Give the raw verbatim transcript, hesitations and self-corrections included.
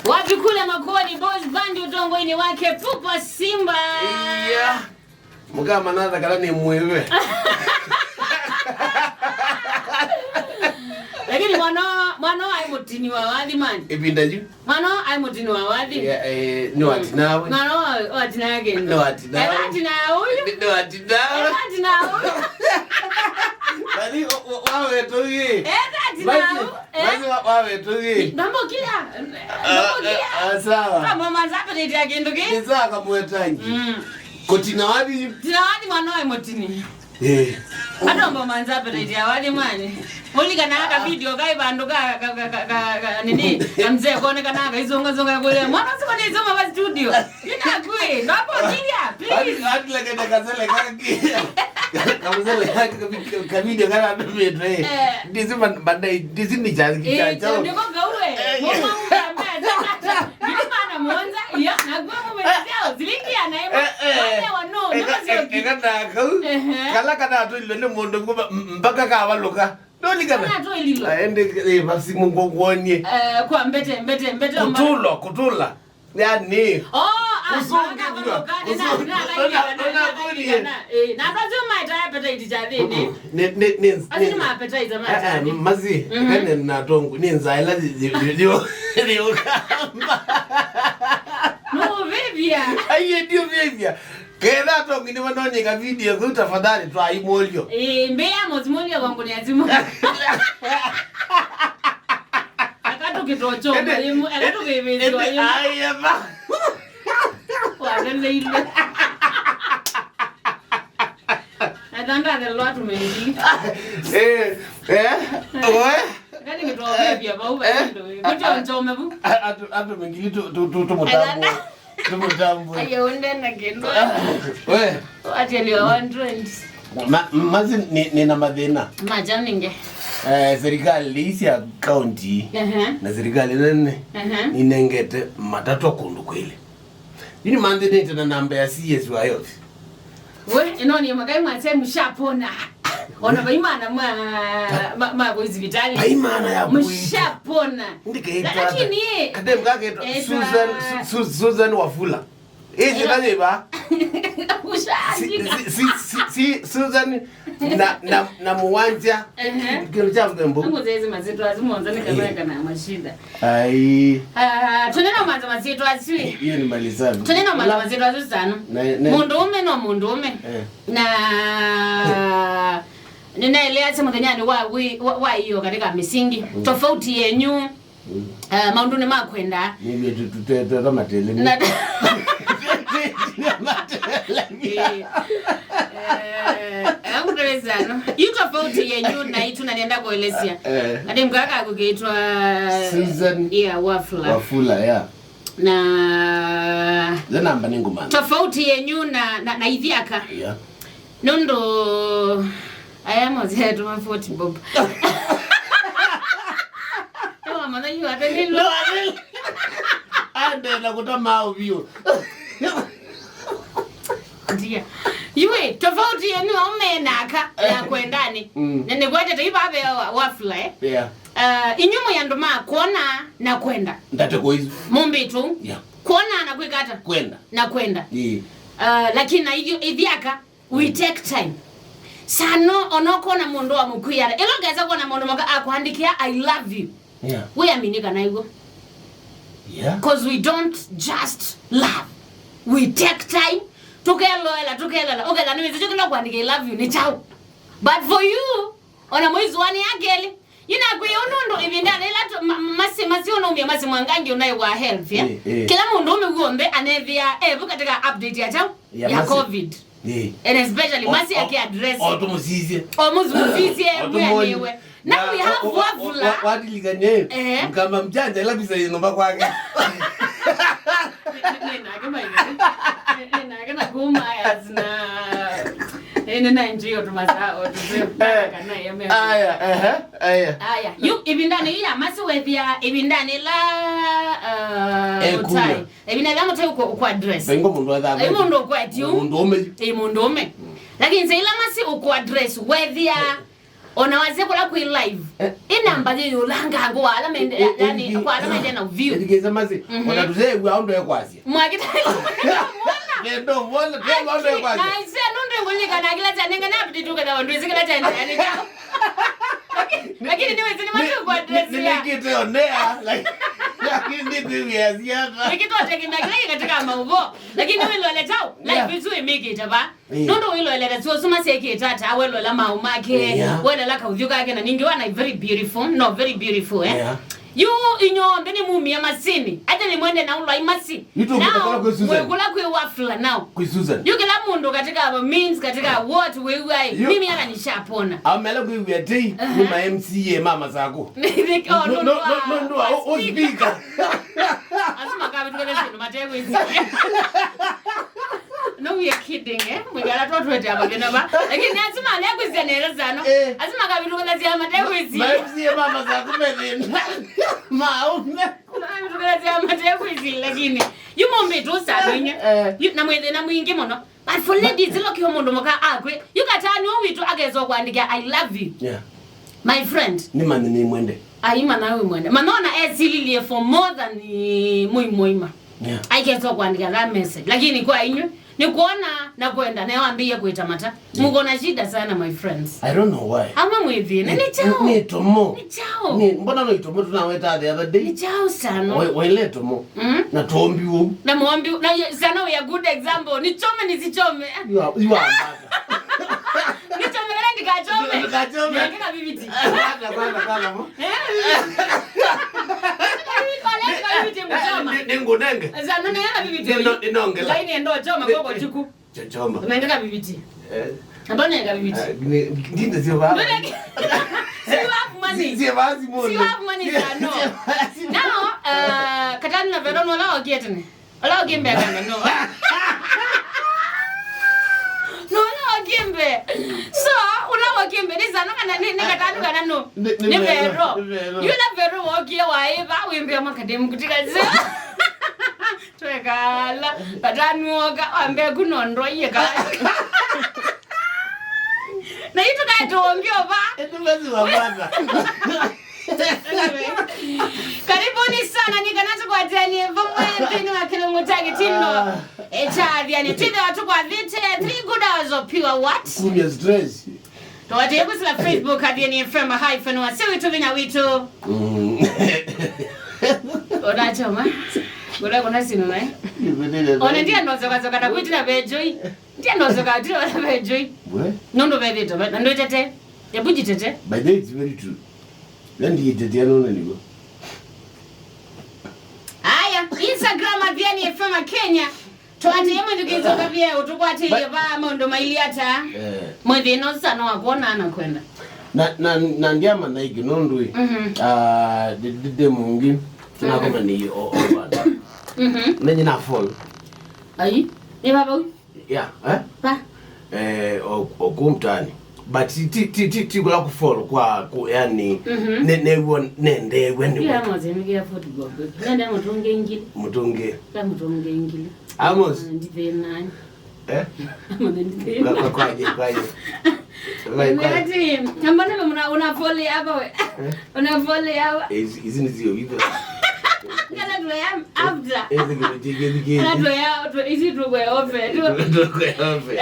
Wapi kule Makoni, Boss Band, ũtongoinĩ wake Pupa Simba. Yeah. Mũkama natha kana nĩ mwĩwe. Lakini mwana, mwana aĩ mũtini wa wathi, man. Ĩvinda yu. Mwana aĩ mũtini wa wathi. Yeah, eh, nĩ watinawe. Mwana wa, watinawe kĩndũ. Nĩ watinawe. Eh, watinawe ũyũ. Nĩ, nĩ watinawe. Eh, watinawe ũyũ. Bali, wa, wa, wawetũgie. Eh, watinawe. Basi, eh, basi wa, wawetũgie. Ndambokila. Ah, ah, ah, sawa. Kama manza appetite ya kĩndũ kĩ. Nĩ sawa kamwetangi. Mm. Kũtina wathi. Tina wathi mwana wa mũtini. Eh. Atombo manza appetite ya wathi mani. Ũlikana ka video kai vandũ ka, ka, ka, ka, ka, ka, nini? Kamzee kone kana kaizunga zunga kule. Mwana siko ni zunga wa studio. Ina kwe. Ndambokila, please. Ati, ati lakini kazele kaki. Kazele kaki ka video kana ndumitwe. Eh. Ndisi man-, bandai, ndisi ni cha, eh, cha, cha. Ndiko gawe. Eh, mama mama. Nĩ maana mũonza, ya, na kuwa mũmenya silingi ya naima. Eh, eh. Wale wa no, eka, ndio eka, eka na kau. Ehe. Kala kana atũilwe nĩ mũndũ kuma m-, mpaka kavalũka. Ndoni kana. Kana atũililwe. Aende, eh, basi Mungu nguonie. Eh, kwa mbete, mbete, mbete. Kutulwa, kutula. Yani. Oh, ah, kusungilwa. Kusungilwa. Eh, na kwa zuma ita appetite cha thini. Nĩ, nĩ, nĩ, asi nĩ ma appetizer ma, ah, ah, chani. Mazi, mhm, kane na tongu, nĩ nzaela zi, zi, zi, zi, zi, ukamba. No, vivia. Aiye, ndio vivia. Kena tongu ni manoni ka video, ku tafadhali, twa imolio. Eh, mbeya mozimolio wangu ni azimu. Akatukitocho, ende, mwalimu, ende, akatukivizwa, ende, mwalimu. Aiye, ma. Waleleile. Ethanga athelwa atumengi. Eh, eh, oe. Kani ngitwovevya vau, eh, vaindo, eh, kuti onjome vu. Atu, atu mengili tu, tu, tu, tumutambue. Ethanga. Tumutambue. Aye, unde na kindu. We. Atialiwa one twenty. Ma, mazi ni, nina mathĩna. Majaninge. Eh, serikali isi ya county, ehe, na serikali nene, ehe, ninengete matatwa kũndũ kwĩlĩ. Yu nĩmanthĩnĩte na namba ya C S Y office. We, ĩno nĩ makai mwasya mũshapona. Ona vaimana ma, ma, ma kwa sivitali. Vaimana ya kuita. Mũshapona. Ndikaita. Lakini, kadem kaketwa, eh, Susan, Su-, Su-, Susan Wafula. Ĩĩ, eh, nani va? Mũshapona. Si, si, si, si, si, Susan na, na, na Mũwanja. Ehe. Kĩndũ kya mbembo. Ngũzezi mazito azimonza nĩ kana kana mashida. Ai. Ah, tunena manza mazito aziwi. Hiyo ni mali safi. Tunena manza mazito aziwi sana. Na, na mũndũũme no mũndũũme. Eh. Na ninaelea sema mũthenyanĩ wa, wi-, wa, wa hiyo katika misingi. Mm. Tofauti yenyu. Mm. Eh, maũndũ nĩ ma kwenda. Nĩvyo tũteteta matele. Na matele. Eh, eh, angutolezano. Yu tofauti yenyu na itu na nenda kuelezea. Eh. Ati mkaka kukitwa Susan, yeah, Wafula. Wafula, yeah. Na namba nĩ ngũmanya. Tofauti yenyu na, na, na ithiaka. Yeah. Nũndũ aya mozee tuma forty bob. Ewa mwana yu ate nilo. No, ate. Ande na kutama ovyo. Ndia. Yue, tofauti yenu aume na aka ya kwendani. Mm. Na nĩkwetete ibabe wa, Wafula, eh? Yeah. Uh, inyuĩ mwĩ andũ ma kuona na kwenda. Ndate kwa hizo. Mũmbĩtu. Yeah. Kuona na kwĩkata. Kwenda. Na kwenda. Yeah. Uh, lakini na ithiaka. We take time. Sano, ona ũkona mũndũ wa mũkwĩana. Ĩla ũkesa kuona mũndũ mũka akwandĩkĩa, "I love you." Yeah. We aminika na iguo. Yeah. 'Cause we don't just love. We take time. Tukeloela, tukeloela. Ũketha nĩ wĩsĩ kĩla kwandĩka "I love you" nĩ chao. But for you, ona mwĩsũanĩa kelĩ. Yinakwĩa ũndũ ĩvindanĩ ĩla tu-, ma-, masi, masi ũnaumia masi mwangangi ũnaĩ wa health, eh? Eh, eh. Kĩla mũndũ ũme w'onthe anethĩa evu katika update ya chao, ya, ya masi. Covid. Eh. And especially o-, masi o-, ake address. O tũmũsisye. O mũsisye, o tũmwoni. Mwĩanĩwe. Na we have o-, o-, Wafula. Wa-, watilikanie. Eh. Mkamba mjanja ĩla visa yĩ nyũmba kwake. Nĩ, nĩ, nĩ nake maitũ. Nĩ, nĩ nake na kuma ya zina. Eh, nĩ na enjoy o tũmasaa, o tũseo. Eh. Kana ya me. Aya, ehe, aya. Aya. Yu, ĩvindanĩ yu ya masi wethĩa, ĩvindanĩ la, uh, eh, mũtai. Ĩvindanĩ la mũtai ũkũ-, ũkũ address. Vengo mũndũ wa thama. Ĩ mũndũ ũkwetio. Mũndũ ũme. Ĩ mũndũ ũme. Mm. Lakini sasa ila masi ũkũ address, wethĩa, eh. Ona wasya kũla kwĩ live. Eh. Ĩ namba yĩ yũlanga ngũ wa ala mende, eh, eh, yani, eh, kwa ala mende na view. Ĩthikĩĩsya masi. Mhm. Ona tũteew'a ũndũ ekwasya. Mwakita. Nendo, wona, teew'a ũndũ ekwasya. Na ise nũndũ ngũlika na kĩla kya nenga na update ũketha ũndũ isi kĩla kya nenga. Lakini, lakini niwezi ni matu kwa dress ya. Nĩnĩkĩte onea, like, lakini nĩkwĩw'ĩa siata. Nĩkĩtotegemea kĩla kĩ katika maũvoo. Lakini wĩlole chao, live isu imĩkĩte va. Eh. Nũndũ wĩloelele sio suma syekĩte ata, weloela maũ make, yeah, weloela kaũthyũ kake, na ningĩ wana very beautiful, no, very beautiful, eh? Yeah. Yu inyonthe nĩ mumia masini, ata nĩ mwende na ũlwa imasi. Yu tũkũta kũla kwĩ Susan. Mwekũla kwĩ wafla now. Kwĩ Susan. Yu kila mũndũ katika means, katika what, wewe, yu mimi hata nishapona. Amela kwĩw'ĩa tei, aha, nĩ ma M C A ma Masakũ. Oh, no, no, no, no, no, no, speaker. Asu makavĩtũkĩle syĩndũ matekwĩsĩ. No, we are kidding, eh? Mwĩkala twatwete ava vena va. Lakini asu mali akwĩsya nesa sana. Eh. Asu makavĩtũkĩle syĩndũ matekwĩsĩ. Ma M C A ma Masakũ me thĩna. Maume. Makavĩtũkĩle syĩndũ matekwĩsĩ, lakini yu mũmbĩtu sana inye. Eh. Yu, na mwĩ thĩna mwingĩ mũno. But for ladies, ĩla kĩo mũndũ mũka akwĩ, yu katani ũũ witũ akesa kũandĩkĩa, "I love you." Yeah. My friend. Nĩ mani nĩ mwende. Ai, mana wĩ mwende. Manona esililye for more than, eh, mwei mũima. Yeah. Aikesa kũandĩka that message. Lakini kwa inyu, nĩ kuona na kwenda, na wambĩie kwĩta mata. Yeah. Muko na shida sana, my friends. I don't know why. Ama mwĩthĩe, na nĩ chao. Nĩ tomo. Nĩ chao. Nĩ, mbona no itomo tunaweta the other day? Nĩ chao sana. Wa-, waile tomo. Mm. Na tombi wou. Na mombi, na ye-, sana we a good example. Nĩ chome nisichome. You are, you are mad. Nĩ chome kana ndikachome. Ndikachome. Nĩ kaka bibiti. Sana, sana, sana, mo. Eh? Nĩ, nĩ, nĩ ngunenge. Sana, nĩ kaka bibiti. Nĩ ndo-, nĩ nongela. Ngai nĩ ndo choma koko chiku. Cho-, choma. Nĩ kaka bibiti. Eh. Ndo nĩ kaka bibiti. Ah, nĩ, ndinde sio baba. Ndo nĩ, si wafu money. Si, si basi mo. Si wafu money, sir, no. Si basi mo. Now, uh, katani na vero no la ogetene. Ũla ũkĩmbea kana no. No, ũla ũkĩmbea. So, ũla ũkĩmbea, nĩ sana kana nĩ, nĩ katanu kana no? Nĩ, nĩ vero, vero. Nĩ vero. Yu na vero wokie waĩva, wĩmbea makademu kutika zio. Twekala, katanu oka, wambe kuno ndwaie ka. Na yu tukae tuongio va. Ĩtu basi wa kwanza. Anyway, karibuni sana, nĩ kana tũkwatanie vamwe nthĩnĩ wa kĩlungu kya gĩtino. Ah. E, kya Athiani. Twĩthĩwa tũkwathĩte three good hours of pure what? Kumia stress. Tũwatĩe kwĩsĩla Facebook, Athiani F M hyphen wa sio witũ vinya witũ. Mm. Ũnachoma. Ngũla kuna sinu nae. Nĩkũnĩle. Ona ndia nozoka zoka na kwĩtĩla vejoi. Ndia nozoka tĩla vejoi. We? Nũndũ vethĩte, na ndwĩtete. Ebu jitete. By the way, it's very true. Na ndiĩtetea nũndũ nĩw'o. Aya, Instagram Athiani F M Kenya. Twatĩe mwĩthukĩĩsya ũkavye ũtũkwatĩie va maũndũ mailye ata. Eh. Mwĩthĩno sana wa kwona na kwenda. Na, na, na ndiamanya ĩngĩ nũndũ ĩ, mhm, ah, ndi, ndi, ndi mũngĩ, tũnakomanĩie o, o, o. Mhm. Nenye na fall. Ai, nĩ vava ũu? Yeah, eh? Pa. Eh, o, o kũu mtaani. But ti, ti, ti, ti kũla kũfall kwa, ku, yani, mhm, ne, new'o nendeew'a nĩ. Kila mwaze mĩkĩa football. Nende mũtũnge ngili. Mũtũnge. Kila mũtũnge ngili. Amos. Ah, ndithĩnani. Eh? Amos ndithĩnani. Kwa, kwa, kwaje, kwaje. Like, kwa ati, ambana mna, una fall hapa we. Eh? Una fall hapa. Eh, hizi, hizi ni zio hizo. Kana tu ya after. Eh, zingine, zingine, zingine. Kana tu ya, tu, hizi tu kwe ofe. Tu kwe ofe.